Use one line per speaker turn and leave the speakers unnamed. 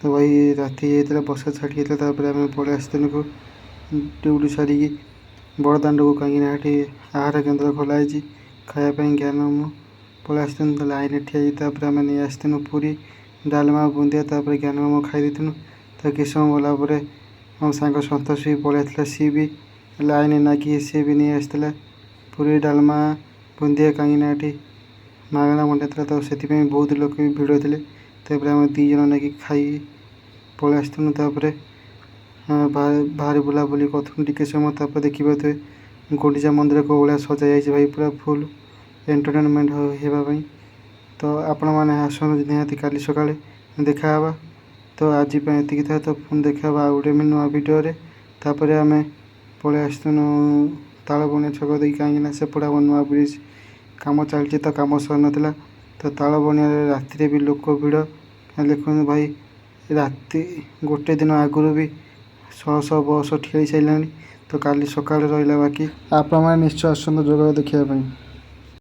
ତ ଭାଇ, ରାତି ହେଇଯାଇଥିଲା, ବର୍ଷା ଛାଡ଼ି ଯାଇଥିଲା। ତାପରେ ଆମେ ପଳେଇ ଆସିଥିଲୁ ଡ୍ୟୁଟି ସାରିକି ବଡ଼ଦାଣ୍ଡକୁ, କାହିଁକିନା ଏଠି ଆହାର କେନ୍ଦ୍ର ଖୋଲା ହେଇଛି ଖାଇବା ପାଇଁ। ଜ୍ଞାନ ମୁଁ ପଳେଇ ଆସିଥିଲୁ, ତ ଲାଇନ୍ରେ ଠିଆ ହେଇକି ତାପରେ ଆମେ ନେଇ ଆସିଥିଲୁ ପୁରୀ, ଡାଲମା, ବୁନ୍ଦିଆ। ତାପରେ ଜ୍ଞାନ ମୁଁ ଖାଇ ଦେଇଥିଲୁ। ତ କିଛି ସମୟ ଗଲା ପରେ ମୋ ସାଙ୍ଗ ସନ୍ତୋଷ ବି ପଳେଇ ଆସିଥିଲା। ସିଏ ବି ଲାଇନ୍ ନାଗି ସିଏ ବି ନେଇ ଆସିଥିଲା ପୁରୀ, ଡାଲମା, ବୁନ୍ଦିଆ, କାହିଁକିନା ଏଠି ମାଗଣା ବଣ୍ଟା ଥିଲା, ତ ସେଥିପାଇଁ ବହୁତ ଲୋକ ବି ଭିଡ଼ ଥିଲେ। ତାପରେ ଆମେ 2 ଜଣ ନେଇକି ଖାଇ ପଳେଇ ଆସିଥିଲୁ। ତାପରେ ବାହାରେ ବୁଲାବୁଲି କରୁଥିଲୁ ଟିକେ ସମୟ। ତାପରେ ଦେଖିପାରୁଥିବେ ଗୁଣ୍ଡିଚା ମନ୍ଦିର କେଉଁ ଭଳିଆ ସଜା ଯାଇଛି ଭାଇ, ପୁରା ଫୁଲ୍ ଏଣ୍ଟରଟେନମେଣ୍ଟ ହେବା ପାଇଁ। ତ ଆପଣମାନେ ଆସନ୍ତୁ ନିହାତି, କାଲି ସକାଳେ ଦେଖାହେବା। ତ ଆଜି ପାଇଁ ଏତିକି ଥାଏ, ତ ପୁଣି ଦେଖାହେବା ଆଉ ଗୋଟେ ନୂଆ ଭିଡ଼ିଓରେ। ତାପରେ ଆମେ ପଳେଇ ଆସିଥିଲୁ ତାଳବଣିଆ ଛକ ଦେଇ, କାହିଁକିନା ସେପଟେ ଆମ ନୂଆ ବ୍ରିଜ୍ କାମ ଚାଲିଛି, ତ କାମ ସରିନଥିଲା। ତ ତାଳବଣିଆରେ ରାତିରେ ବି ଲୋକ ଭିଡ଼ ଦେଖନ୍ତୁ ଭାଇ, ରାତି ଗୋଟେ ଦିନ ଆଗରୁ ବି ଶହ ଶହ ବସ୍ ଠିଆ ହେଇସାରିଲାଣି। ତ କାଲି ସକାଳେ ରହିଲା ବାକି। ଆପଣମାନେ ନିଶ୍ଚୟ ଆସନ୍ତୁ ଯୋଗ ଦେଖିବା ପାଇଁ।